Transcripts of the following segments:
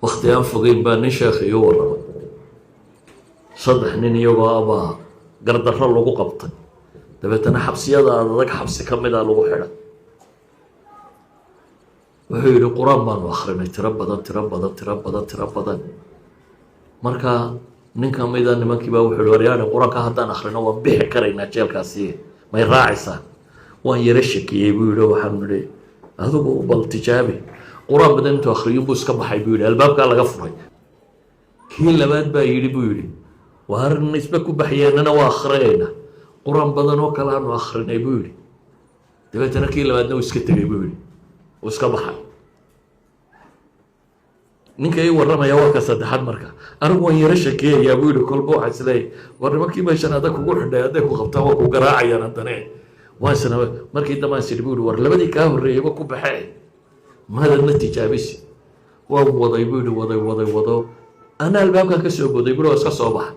Wakti aan fogeyn baa nin sheekh iu warramay. Saddex nin iyagoo abaa gardarro lagu qabtay, dabeetana xabsiyada adag xabsi ka mida lagu xidhay. Wuxuu yidhi, "Qur-aan baanu akrinay tiro badan, tiro badan, tiro badan, tiro badan." Marka nin ka mida nimankii baa wuxuu yihi, "Waryaane, qur-aanka haddaan akrino waan bixi karaynaa jeelkaasi, may raacaysaan?" "Waan yaro shakiyey," buu yidhi. "Waxaanu nidhi, adigu bal tijaabi." Qur-aan badan intuu akhriyun buu iska baxay, buu yidhi. Albaabkaa laga furay. Kii labaad baa yidhi, buu yidhi, "Waar isba ku baxyeennana waa akhriyayna." Qur-aan badan oo kale aanu akrinay, buu yidhi. Dabeetana kii labaadna uu iska tegey, buu yidhi, uu iska baxay. Ninka ii warramaya waa ka saddexaad. "Marka anigu waan yaro shakiyayaa," buu yidhi. "Kolba waxaa isleeyahy, war nimankii meeshan adag kugu xidhay hadday ku qabtaan waa ku garaacayaan." Haddane waan isna markii dambe aan sidhi, buu yidhi, "War labadii kaa horreeyeyba ku baxee, maadadna tijaabisi?" "Waan waday," buu yidhi, "waday, waday, wado. Ana albaabkan ka soo boday," bui, "oo iska soo baxa."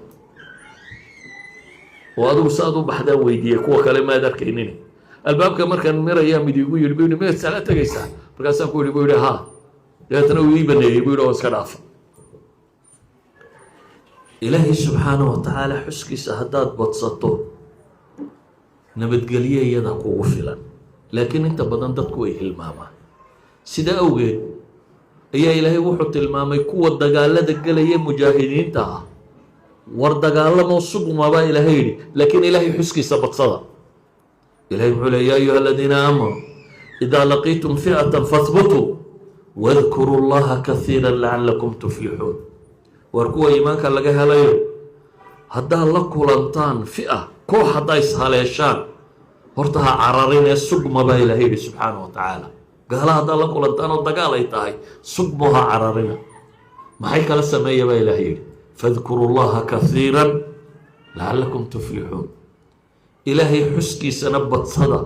"Oo adigu saad u baxdaan?" weydiiyey. "Kuwa kale maad arkaynin. Albaabka markaan mirayaa mid igu yidhi," buu yidhi, "miyaad sala tegaysaa? Markaasaan ku yidhi," buu yidhi, "ha." Dabeetana uu ii baneeyey," buu yidhi, "oo iska dhaafa." Ilaahay subxaana wa tacaala xuskiisa haddaad badsato, nabadgelyo iyada kugu filan. Laakiin inta badan dadku way hilmaamaan. Sida awgeed ayaa Ilaahay wuxuu tilmaamay kuwa dagaalada gelaya, mujaahidiinta ah: "War dagaalamoo, sugma," baa Ilaahay yidhi, "laakiin Ilaahay xuskiisa badsada." Ilahay muxuu ley? "يا أيها الذين آمنوا إذا لقيتم فئة فاثبتوا واذكروا الله كثيرا لعلكم تفلحون." War kuwa iimaanka laga helayo, haddaad la kulantaan fi'a, koox, haddaa ishaleeshaan, horta ha cararinee sugma, baa Ilahay yidhi subxaana wa tacaala. Gaala haddaad la kulantaan oo dagaal ay tahay, sugmo, ha cararina. Maxay kala sameeya, baa Ilahay yidhi? "فاذكروا الله كثيرا لعلكم تفلحون." Ilaahay xuskiisana badsada,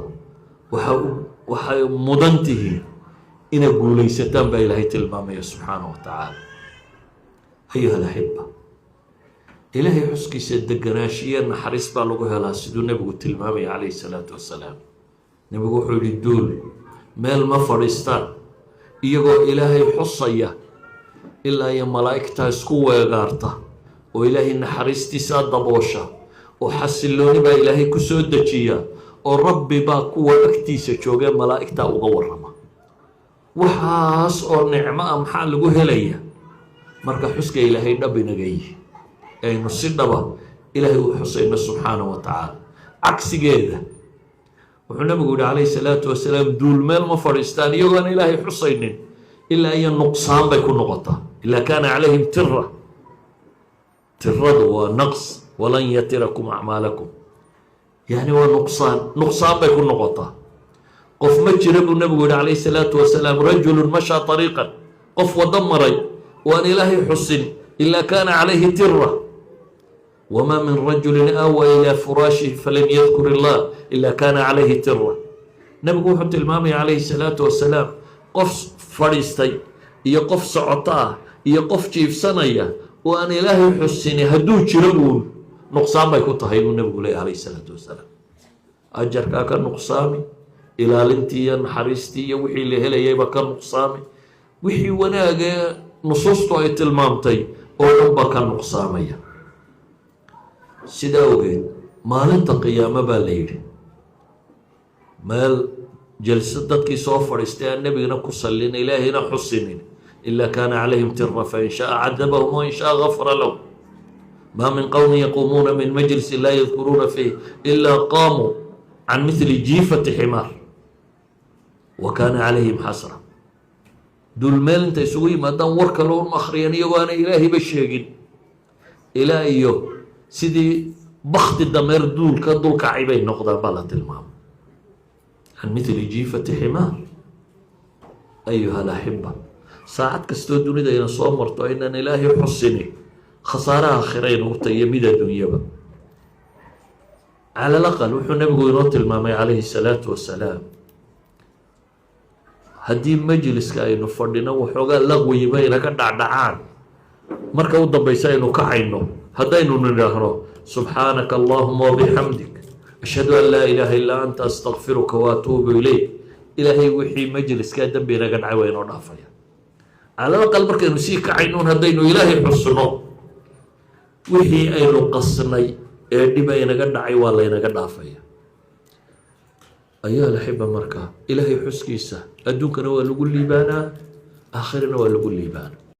waxay mudan tihiin inaad guulaysataan, baa Ilaahay tilmaamaya subxaana wa tacaala. أيها الأحبة, Ilaahay xuskiisa deganaashiye naxariis baa lagu helaa, siduu Nebigu tilmaamaya calayhi salaatu wasalaam. Nebigu wuxuu yihi, "Duul meel ma fadhiistaan iyagoo Ilaahay xusaya ilaa iyo malaa'igtaa isku weegaarta oo Ilaahay naxariistiisaa daboosha oo xasillooni baa Ilaahay ku soo dejiya oo Rabbi baa kuwa agtiisa joogee malaa'igtaa uga warrama." Waxaas oo nicmo ah maxaa lagu helaya? Marka xuska Ilaahay dhab inaga yihi, aynu si dhaba Ilaahay u xusayno subxaana wa tacaala. Cagsigeeda wuxuu Nabigu yihi calayhi salaatu wasalaam, "Duul meel ma fadhiistaan iyagoon Ilaahay xusaynin ilaa iyo nuqsaan bay ku noqotaa, إلا كان عليهم ترة." Tiradu waa نقص. "ولن يتركم أعمالكم", yani waa nuqsaan, nuqsaan bay ku noqotaa. "Qof ma jira," buu Nabigu yihi calayhi salaatu wasalaam, "رجل مشى طريقا", qof waddo maray oo aan Ilaahay xusin, "إلا كان عليه ترة. وما من رجل آوى إلى فراشه فلم يذكر الله إلا كان عليه ترة." Nabigu wuxuu tilmaamaya calayhi salaatu wasalaam, qof fadhiistay iyo qof socoto ah iyo qof jiifsanaya oo aan Ilaahay xusini hadduu jiro uun, nuqsaan bay ku tahay, buu Nabigu leeyay calayhi salaatu wasalaam. Ajarkaa ka nuqsaami, ilaalintii iyo naxariistii iyo wixii la helayayba ka nuqsaami, wixii wanaagee nusuustu ay tilmaamtay oo dhan baa ka nuqsaamaya. Sidaa ogeed maalinta qiyaamo baa la yidhi, meel jalso dadkii soo fadhiistay aan Nebigana ku sallin, Ilaahayna xusinin, "إلا كان عليهم ترة، فإن شاء عذبهم وإن شاء غفر لهم. ما من قوم يقومون من مجلس لا يذكرون فيه إلا قاموا عن مثل جيفة حمار وكان عليهم حسرة." Dul meel intay isugu yimaadaan war kale un akhriyaan iyagoo aanay Ilaahayba sheegin, ilaa iyo sidii bakti dameer duulka dulkacay bay noqdaan, baa la tilmaamay, عن مثل جيفة حمار. أيها الأحبة, saacad kastoo dunida ayna soo marto aynaan Ilaahay xusini, khasaare aakhira aynagu tahay iyo mid adduunyaba. على الأقل wuxuu Nebigu inoo tilmaamay calayhi salaatu wasalaam, haddii majliska aynu fadhino waxoogaa laqwiba inaga dhacdhacaan, marka u dambaysa aynu kacayno, haddaynu nidhaahno "سبحانك اللهم وبحمدك، أشهد أن لا إله إلا أنت، أستغفرك وأتوب إليك", Ilaahay wixii majliskaa dembi inaga dhacay waa inoo dhaafaya. Calal aqal markaynu sii kacaynuun haddaynu Ilaahay xusno, wixii aynu qasnay ee dhib aynaga dhacay waa laynaga dhaafaya. Ayaa laxiba. Markaa Ilaahay xuskiisa adduunkana waa lagu liibaanaa, aakhirana waa lagu liibaanaa.